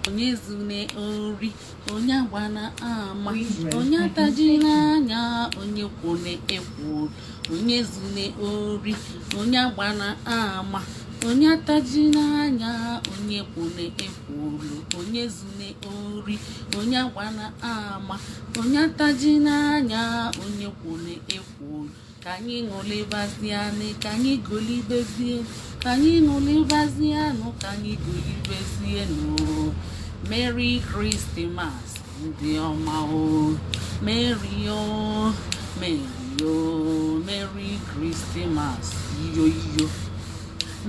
Onye zune ori, onye agbana ama, onye atajina anya, onye kwune ekwo. Onye zune ori, onye agbana ama, onye atajina anya, onye kwune ekwolu. Onye zune ori, onye agbana ama, onye atajina anya, onye kwune ekwolu. Ka anyị ṅụlịbazianụ, ka anyị golibezie, ka anyị ṅụlịbazianụ, ka anyị golibezienụ. Merry Christmas, ndị ọma o. Merry o, Merry o, Merry Christmas, iyo iyo.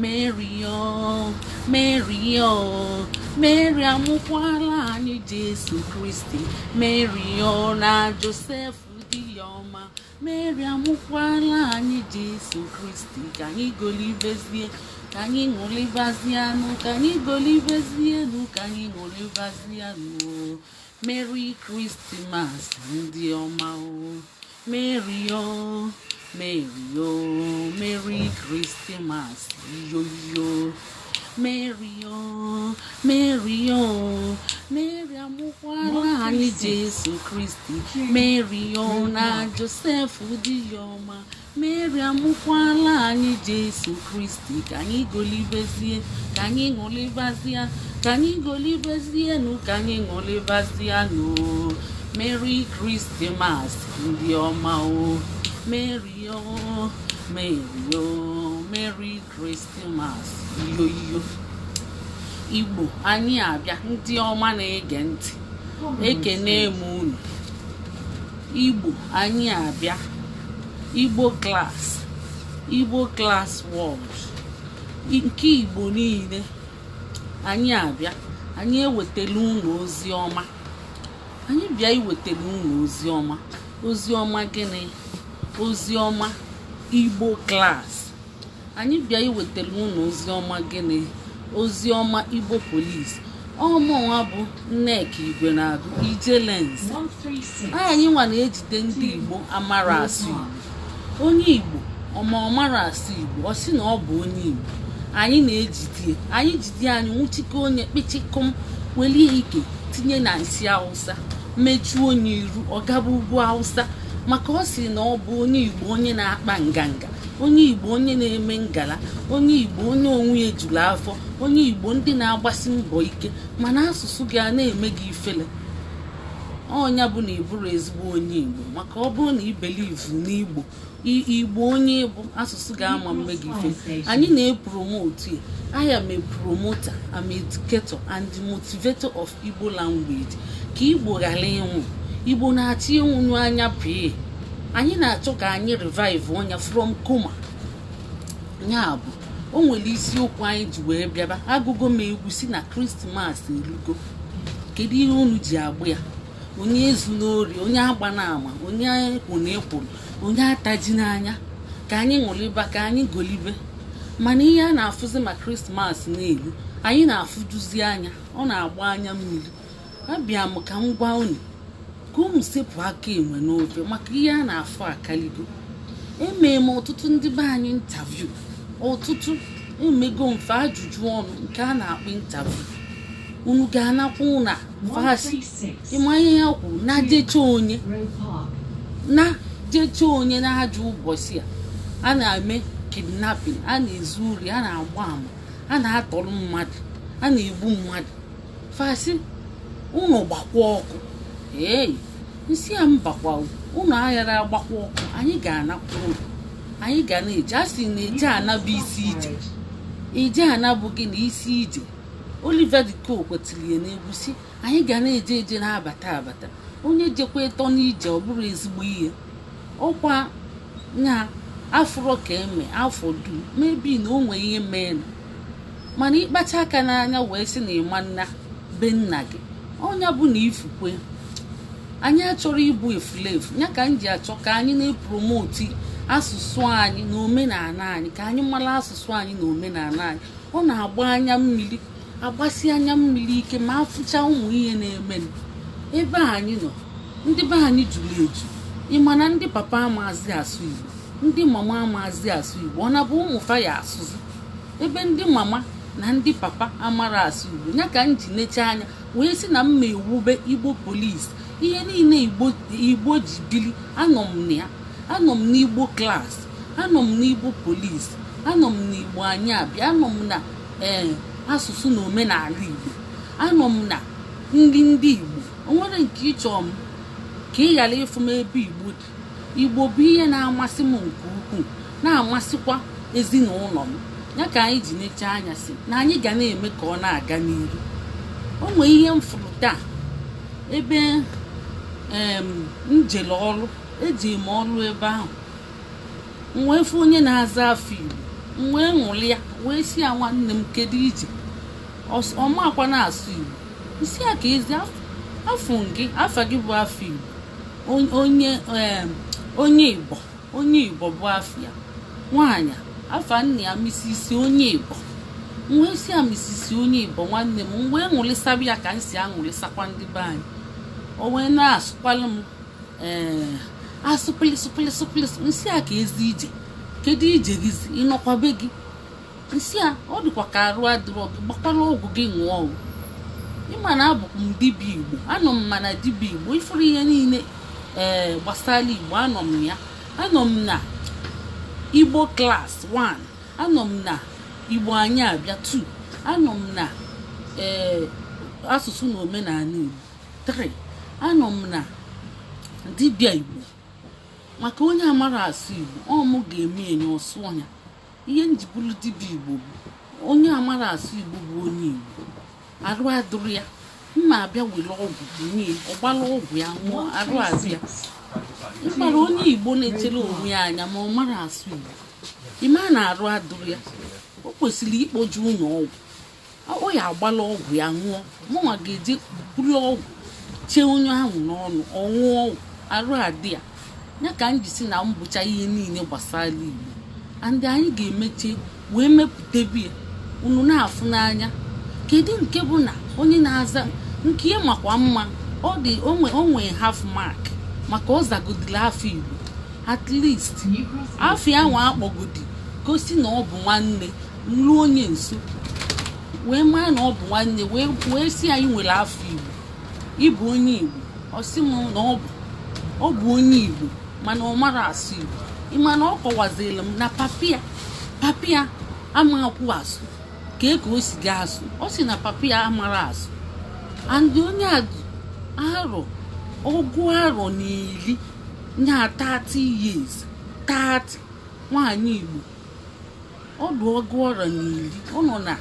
Mary o, Mary o, Mary amụkwala anyị Jesu Kristi. Mary o na Josef di ya ọma. Mary amụkwala anyị Jesu Kristi. Ka anyị golibezie, ka anyị ṅụlịbazianụ, ka anyị golibezienụ, ka anyị ṅụlịbazianụ. Merry Christmas, ndị ọma o. Merry o, Merry o, Merry Christmas, iyo iyo. Mary o, Mary o, Mary amụkwala anyị Jesu Kristi. Mary o na Josef di ya ọma. Mary amụkwala anyị Jesu Kristi. Ka anyị golibezie, ka anyị ṅụlịbazie, ka anyị golibezienụ, ka anyị ṅụlịbazianụ. Merry Christmas, ndị ọma o. Merry o, Merry o, Merry Christmas, iyo iyo. Igbo, anyị abịa. Ndị ọma na-ege ntị, ekene m unu. Igbo, anyị abịa. Igbo Class, Igbo Class World nke Igbo niile, anyị abịa. Anyị ewetala unu ozi ọma. Anyị bịa iwetara unu ozi ọma. Ozi ọma gịnị? Ozi ọma Igbo Class. Anyị bịa iwetara unu ozi ọma gịnị? Ozi ọma Igbo Police. Ọmụnwa bụ Nneka Igwe na-agụ Ijelenze. 136. Anyị nwa na-ejide ndị Igbo amara asụ Igbo. Onye Igbo ọma ọmara asụ Igbo, ọ sị na ọ bụ onye Igbo, anyị na-ejide. Anyị jide, anyị nwụchikọ onye kpịchịkọm, welie ike tinye na nsị Hausa, mechuo onye iru, ọ gaba ugwu Hausa, maka ọ sị na ọ bụ onye Igbo, onye na-akpa nganga, onye Igbo onye na-eme ngala, onye Igbo onye onwe ya juru afọ, onye Igbo ndị na-agbasi mbọ ike, mana asụsụ gị a na-eme gị ifele. Ọnya bụ na ị bụrụ ezigbo onye Igbo, maka ọ bụrụ na ị believe n'Igbo, Igbo onye bụ asụsụ ga-ama mme gị ife. Anyị na-epromote ya. I am a promoter, I'm educator and the motivator of Igbo language, ka Igbo ghara ịnwụ. Igbo na-achọ ịnwụnyu anya pee. Anyị na-achọ ka anyị revive ọnya from coma. Ya bụ, o nwere isiokwu anyị ji wee bịaba. Agụgo m egwu si na Christmas erugo. Kedu ihe unu ji agbụ ya? Onye ezu n'ori, onye agba n'ama, onye ekwuna ekwuru, onye ataji n'anya. Ka anyị ṅụliba, ka anyị golibe. Mana ihe a na-afụzi ma Christmas na-elu, anyị na-afụjuzi anya, ọ na-agba anya mmiri. Abịa m ka m gwa unu ka unu sepụ aka enwe n'ofe, maka ihe a na-afụ akaligo. Emee m ọtụtụ ndị be anyị interview, ọtụtụ emego mfe ajụjụ ọnụ nke a na-akpọ interview. Unu ga-anakwa ụna fasi. 136. Ịma ihe ya kwuru na jecha onye Roe Park. na jecha onye na-ajụ ụbọchị a a na-eme kidnapping, a na-ezu ori, a na-agba ama, a na-atọrọ mmadụ, a na-egbu mmadụ. Fasi unu gbakwa ọkụ. Ee, nsị a mbakwa, unu aghara agbakwa ọkụ. Anyị ga-anakwa unu, anyị ga na-eje. A sị na eje anabụ isi ije, eje anabụ gị na isi ije. Oliver De Coque tiri ya n'egwu si anyị ga na-eje eje na-abata abata. Onye jekwa ịtọ n'ije, ọ bụrụ ezigbo ihe ọkwa nya afụrọ ka eme afọ dum mebi na o nwee ihe mee. Mana ịkpacha aka n'anya wee sị na ịma nna be nna gị, ọnya bụ na ifukwe. Anyị achọrọ ịbụ efulefu ya ka m ji achọ ka anyị na-epromote asụsụ anyị na omenala anyị, ka anyị mara asụsụ anyị na omenala anyị. Ọ na-agba anya mmiri, agbasi anya mmiri ike ma afụcha ụmụ ihe na-eme ebe anyị nọ. Ndị be anyị juru eju. Ịma na ndị papa amazi asụ Igbo, ndị mama amazi asụ Igbo, ọ na-bụ ụmụ fa ya asụzi. Ebe ndị mama Na ndị papa amara asụ Igbo ya ka m ji necha anya wee sị na m ma ewube Igbo Police. Ihe niile Igbo, Igbo ji bili, anọ m na ya. Anọ m n'Igbo Class, anọ m n'Igbo Police, anọ m n'Igbo anyị abịa, anọ m na asụsụ na omenala Igbo, anọ m na nri ndị Igbo. O nwere nke ịchọ m ka ị ghara ịfụ m ebe Igbo dị. Igbo bụ ihe na-amasị m nke ukwuu, na-amasịkwa ezinụlọ m. Ya ka anyị ji nechaa anya si na anyị ga na-eme ka ọ na-aga n'iru. O nwee ihe m fụrụ taa ebe m jere ọrụ, eji m ọrụ ebe ahụ, m wee fụ onye na-aza afọ Igbo. M wee ṅụrịa, wee si ya, "Nwanne m, kedu ije?" Ọmakwa na-asụ Igbo. Isi ya ka ezi afọ gị, afa gị bụ afọ Igbo. Onye Igbo, onye Igbo bụ afọ ya. Nwaanyị afa nna ya Misisi Onye Igbo. M wee si ya, "Misisi Onye Igbo, nwanne m." M wee ṅụrịsaba ya ka m si aṅụrịsakwa ndị be anyị. O wee na-asụkwalụ m ee asụpịlị sụpịlị sụpịlị. Nsị a ka ezi ije, kedu ije gịzi? Ịnọkwa be gị? Nsị a ọ dịkwa ka arụ adịrọ gị, gbakwala ọgwụ gị ṅụọ. O ịma na abụkwa m dibịa Igbo, anọ m mana dibịa Igbo ifuru ihe niile gbasara Igbo, anọ m ya. Anọ m na Igbo Class 1, anọ m na Igbo anyị abịa 2, anọ m na asụsụ na omenala Igbo 3, anọ m na dibịa Igbo. Maka onye amara asụ Igbo, ọ mụ ga-eme enye ọsụ ọnya. Ihe njibulu dibịa Igbo bụ onye amara asụ Igbo bụ onye Igbo arụ adụrụ ya mma, abịa were ọgwụ nye, ọgbala ọgwụ ya ṅụọ, arụ adụ ya. Mkpara onye Igbo na-echere onwe ya anya ma ọ mara asụ Igbo, ịma na arụ adụrụ ya, o kwesịrị ikpoju ụlọ ọgwụ. Ọ ya agbala ọgwụ ya ṅụọ, mụnwa ga-eje buru ọgwụ chee onye ahụ n'ọnụ, ọ ṅụọ ọgwụ, arụ adị ya. Ya ka m ji si na mbụcha ihe niile gbasara Igbo and anyị ga-emeche wee mepụtabi ya unu na-afụ n'anya. Kedu nke bụ na onye na-aza nke ya makwa mma? Ọ dị onwe half mark maka ọ zagodiri afọ Igbo. At least afọ ya nwa akpọgodi gosi na ọ bụ nwanne nlu onye nso, wee maa na ọ bụ nwanne, wee si anyị nwere afọ Igbo, ịbụ onye Igbo. Ọ sị m na ọ bụ onye Igbo, mana ọ mara asụ Igbo. Ịma na ọ kọwaziri m na papia papia amakwu asụ kee ka o si ga asụ. Ọ sị na papia amara asụ and onye a dị arọ 30 nya, 30 years, 30. Nwaanyị Igbo, ọ dị 40, ọ nọ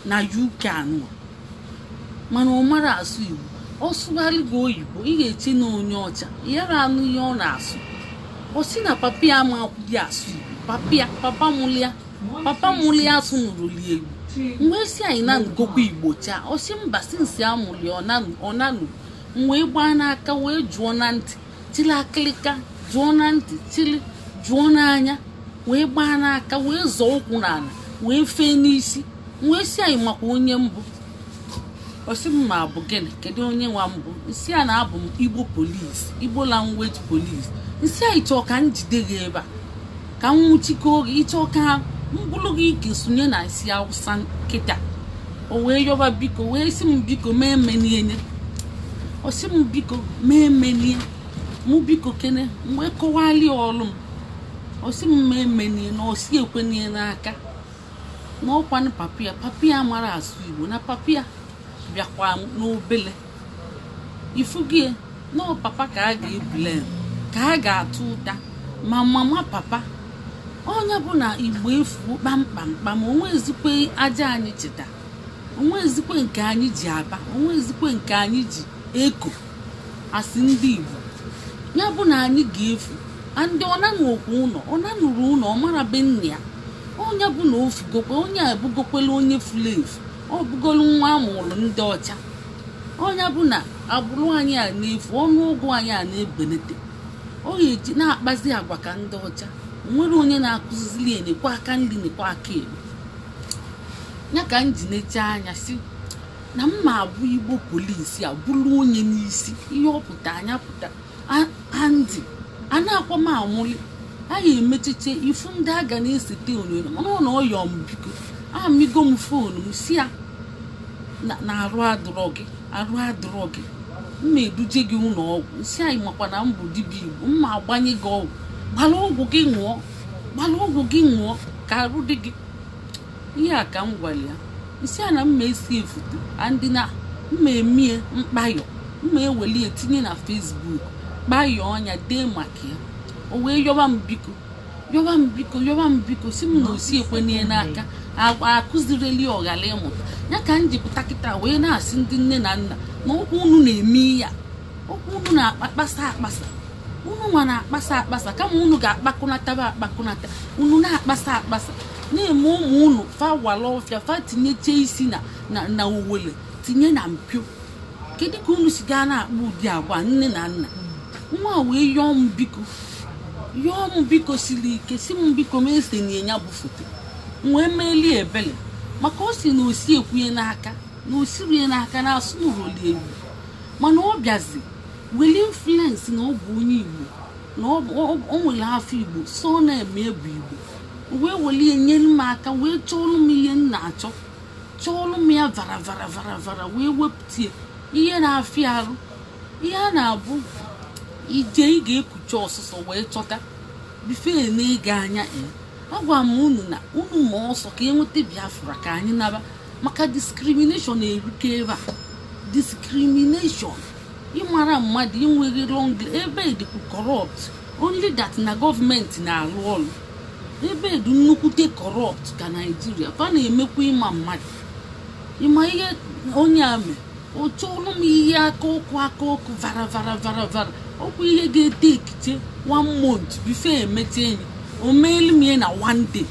na UK anụ, mana ọ mara asụ Igbo. Ọ sụgharị gị oyibo, ị ga-eche na onye ọcha yara anụ ihe ọ na-asụ. Ọ sị na papa ya ama akwụghị asụ Igbo. Papa ya, papa mụlịa, papa mụlịa asụ nụrụli egwu. M wee si anyị na ngokwa Igbo chaa. Ọ sị mba, since amụli ọ nanụ. M wee gbaa n'aka, wee jụọ na ntị, chili akịlịka jụọ na ntị, chili jụọ n'anya, wee gbaa n'aka, wee zọọ ụkwụ n'ala, wee fee n'isi. M wee si anyị makwa onye mbụ. Ọsị m ma bụ gịnị? Kedu onye nwa mbụ? Nsị a na-abụ m Igbo Police, Igbo Language Police. Nsị a, ịchọ ka m jide gị ebe a, ka m nwụchikọọ gị? Ịchọ ka m bụrụ gị ike sonye na nsị Awụsa kịta? O wee yọba biko, wee sị m biko mee mmenie. Ọ sị m biko mee mmenie, mụ biko kene. M wee kọwali ọlụ m. Ọ sị m mee mmenie na ọ si ekwenye n'aka na ọkwanụ papa ya, papa ya mara asụ Igbo, na papa ya bịakwa n'obele ifugie na ọ papa ka a ga-ebule, ka a ga-atụ ụta ma mama papa. Onye bụ na Igbo efuo kpamkpam kpam. Onwezikwe aja anyị cheta, onwezikwe nke anyị ji aba, onwezikwe nke anyị ji eko asị ndị Igbo. Ya bụ na anyị ga-efu andị. Ọ nanụokwu ụlọ, ọ nanụrụ ụlọ, ọ mara be nna ya. Onye bụ na o fugokwe, onye a ebugokwela onye furu efu, ọ bugolu nwa amụrụ ndị ọcha. Onye bụ na agbụrụ anyị a na-efu, ọnụọgụ anyị a na-ebelite. Ọ ga-eji na-akpazi agwa ka ndị ọcha. Nwere onye na-akụzili ya nekwa aka nri, nekwa aka ekpe. Ya ka m ji nechaa anya si na mma abụ Igbo Police a, bụrụ onye n'isi ihe ọ pụta anya pụta andị a na-akwa m amụli. A ga-emechiche ifu ndị a ga na-esete onyonyo, mana ọ na ọyọ m biko. Amịgo m phone m, si ya na arụ adụrọ gị, arụ adụrọ gị, mma eduje gị ụlọ ọgwụ. Nsị anyị makwa na m bụ dibịa Igbo, mma agbanye gị ọgwụ. Gbara ọgwụ gị ṅụọ, gbara ọgwụ gị ṅụọ ka arụ dị gị. Ihe a ka m gwara ya. Nsị a na mma esi foto andị na mma emie mkpayọ, mma eweli etinye na Facebook, kpayọ ọnya, dee maka ya. O wee yọba m biko, yọba m biko, yọba m biko, si m na osi ekwenye n'aka akụzireli ọghara ịmụta ya. Ka m jipụta kịta wee na-asị ndị nne na nna na okwu unu na-eme ya, okwu unu na-akpasa akpasa, unu nwa na-akpasa akpasa. Kama unu ga-akpakọnataba akpakọnata, unu na-akpasa akpasa, na-eme ụmụ unu fa wala ọfịa, fa tinyeche isi na owele, tinye na mpio. Kedu ka unu si gaa na-akpọ ụdị agwa, nne na nna? Nwa wee yọọ m biko, yọọ m biko siri ike, si m biko m esenye ya bụ foto. M wee meeli ebele, maka o si na osi ekwunye n'aka na osirie n'aka na asụ nụrụli egwu. Mana ọ bịazi weli influence na ọ bụ onye Igbo, na o nwere afọ Igbo, so na-eme bụ Igbo, wee welie nyere m aka, wee chọọrọ m ihe m na-achọ, chọọrọ m ya vara vara vara vara, wee wepụta ihe na-afịa arụ, ihe a na-abụ ije ị ga-ekuchi ọsụsọ wee chọta bife na-ege anya. Ee, agwa m unu na unu ma ọsọ ka enweta Biafra ka anyị naba, maka discrimination erike ebe a. Discrimination, ịmara mmadụ inweghị long ebe dịkwu corrupt, only that na gọọmenti na-alụ ọrụ ebe dị nnukwute corrupt ka Naijiria fa na-emekwa. Ịma mmadụ, ịma ihe onye a mee, o chọọrọ m ihe aka ụkwụ, aka ọkụ, vara vara vara vara okwu, ihe ga-ete ekiche one month before emecha enyi, o meelu m ihe na one day,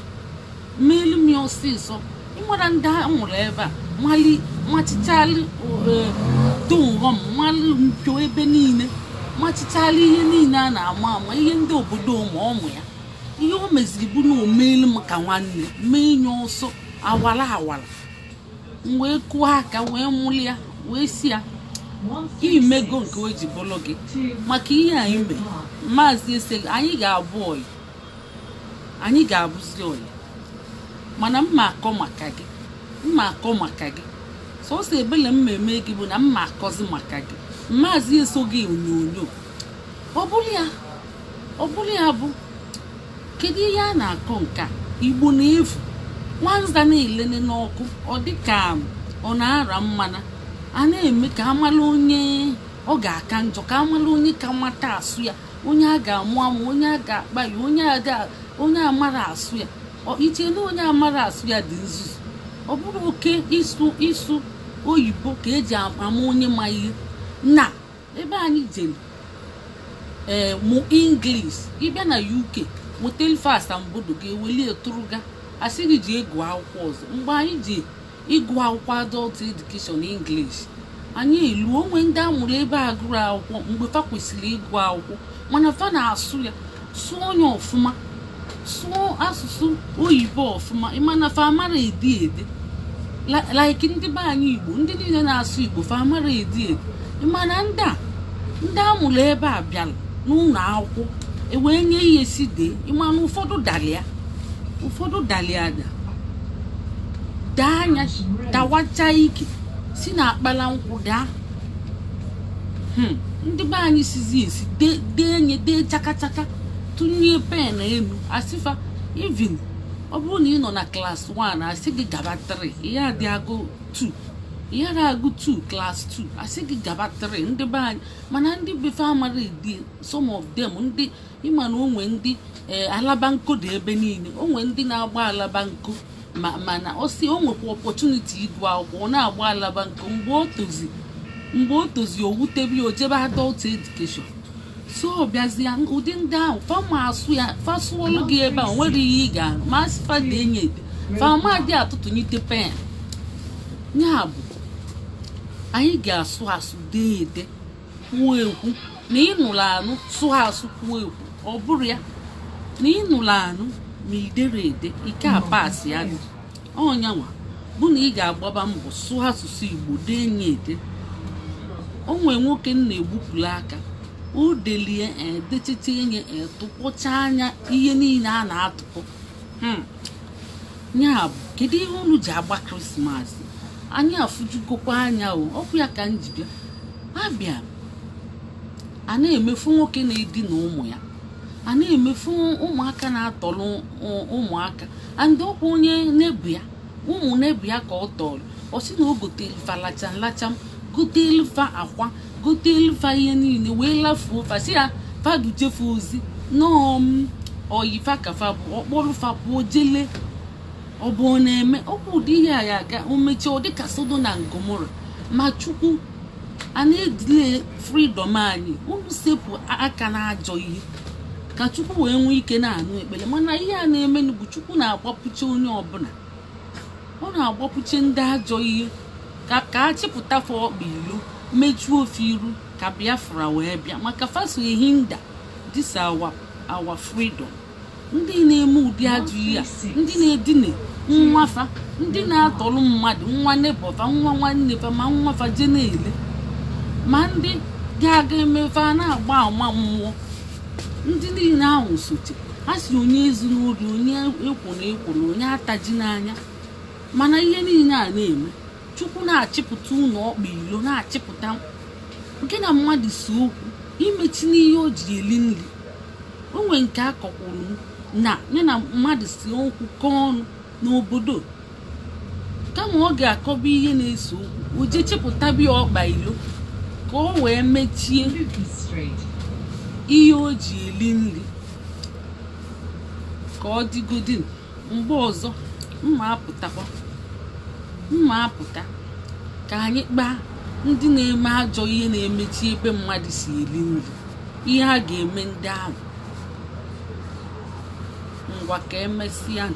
meelu m ya ọsịsọ. Ịmara ndị a mụrụ ebe a mali machichalị donghọm, mali mpio ebe niile, machichalị ihe niile a na-ama ama, ihe ndị obodo ụmụ ọmụ ya. Ihe o meziri bụ na o meelu m ka nwanne mee nye ọsọ awara awara. M wee kụọ aka, wee mụli ya, wee si ya imego nke o ji bụrụ gị maka ihe anyị mere. Maazị Ese, anyị ga-abụ ọyị, anyị ga-abụzi ọyị, mana mma akọ maka gị, mma akọ maka gị. Sọsọ ebele mma eme gị bụ na mma akọzi maka gị. Maazị eso gị onyonyo, ọ bụrụ ya, ọ bụrụ ya bụ kedu ihe a na-akọ nke a? Igbo na-efu nwanza na-elene n'ọkụ, ọ dị ka ọ na-ara mmana a na-eme ka amala onye ọ ga-aka njọ, ka amala onye ka mata asụ ya, onye a ga-amụ amụ, onye a ga-akpa ya, onye a ga onye amara asụ ya. Iche na onye amara asụ ya dị nzuzu. Ọ bụrụ oke ịsụ ịsụ oyibo ka eji ama onye ma ihe na ebe anyị jere ee mụ English. Ịbịa na UK nweta ife asambodo, ga-eweli etụrụga, asị gị ji ịgụ akwụkwọ ọzọ. Mgbe anyị ji ịgụ akwụkwọ adult education English, anyị elu onwe ndị amụrụ ebe a gụrụ akwụkwọ mgbe fa kwesịrị ịgụ akwụkwọ, mana fa na-asụ ya, sụọ onye ọfụma, sụọ asụsụ oyibo ọfụma. Ịmana fa amara ede ede like ndị be anyị Igbo, ndị niile na-asụ Igbo, fa amara ede ede. Ịmana ndị a, ndị amụrụ ebe a bịara n'ụlọ akwụkwọ, ewee nye ihe si dee. Ịmana ụfọdụ dalịa, ụfọdụ dalịa ada daa anya, dawacha ike si na akpala nkwụ daa. Ndị be anyị sizi esi dee nye dee chakachaka, tụnye pen elu, asịfa even ọ bụrụ na ị nọ na class 1, asị gị gaba 3. Ihe adị agụ 2, ihe agụ 2, class 2, asị gị gaba 3. Ndị be anyị, mana ndị befe amara edi, some of them, ndị ịma na onwe ndị alaba nko dị ebe niile, onwe ndị na-agba alaba nko, ma mana ọ si o nwekwa opportunity ịgụ akwụkwọ, ọ na-agba alaba nko. Mgbe o tozi, o wutebi, o jebe adult education. So bịazie ụdị ndị ahụ fa ma asụ ya, fa sụọlụ gị ebe a, nwere ihe ị ga-arụ ma asị fa dee nye ede, fa ma dị atụtụnyite pen. Ya bụ anyị ga-asụ asụ, dee ede, kwuo ekwu. Na ị nụrụ anụ, sụọ asụ, kwuo ekwu, ọ bụrụ ya na ị nụrụ anụ ma ị dere ede, ike apasị ya dị ọnyanwa bụ na ị ga-agbaba mbọ sụọ asụsụ Igbo, dee nye ede. O nwee nwoke m na-egbupụrụ aka, o delie, edecheche nye, tụkpọcha anya ihe niile a na-atụkọ. Ya bụ Kedu ihe unu ji agba Christmas? Anyị afụjugokwa anya o. Ọkwụ ya ka m ji bịa. Abịa a na-emefu nwoke na-edina ụmụ ya, a na-emefu ụmụaka na-atọrọ ụmụaka, and ọkwa onye nebu ya, ụmụ nebu ya ka ọ tọrọ. Ọ sị na o gotere fa lacham lacham, gotere fa akwa, gotere fa ihe niile, wee lafuo fa, si ya fadujefe ozi nọọ oyifa ka fa bụ ọkpọrọ fa pụọ jele. Ọ bụ ọ na-eme ọkwa ụdị ihe a ya aga o mechie, ọ dịka Sodom na Gomora. Ma Chukwu a na-edile freedom anyị, unu sepụ aka n'ajọ ihe ka Chukwu wee nwee ike na-anụ ekpere. Mana ihe a na-emenụ bụ Chukwu na-agbapụche onye ọbụla, ọ na-agbapụche ndị ajọ ihe ka a chịpụta fa ọkpa ilo, mechuo ofe iru ka Biafra wee bịa, maka faso ehinda this our freedom. Ndị na-eme ụdị ajọ ihe a, ndị na-edina nwafa, ndị na-atọrọ mmadụ nwa nebọfa, nwa nwanne fa, ma nwafa je na-ele, ma ndị ga-aga emefe a na-agba ama mmụọ, ndị niile ahụ soche ha si onye ezu n'obi, onye ekworo ekworo, onye ataji n'anya. Mana ihe niile a na-eme, Chukwu na-achịpụta ụlọ ọkpa ilo, na-achịpụta gị na mmadụ si okwu imechi n'ihe o ji eli nri. O nwere nke a kọkwuru m na ya na mmadụ si okwu kọọ ọnụ n'obodo, kama ọ ga-akọba ihe na-ese okwu, o jee chepụta bịa ọkpa ilo ka o wee mechie Lucas Street. ihe o ji eli nri. Ka ọ dịgodi mgbe ọzọ, mma apụtakwa, mma apụta ka anyị kpaa ndị na-eme ajọ ihe na-emechi ebe mmadụ si eri nri, ihe a ga-eme ndị ahụ. Ngwa, ka emesịa.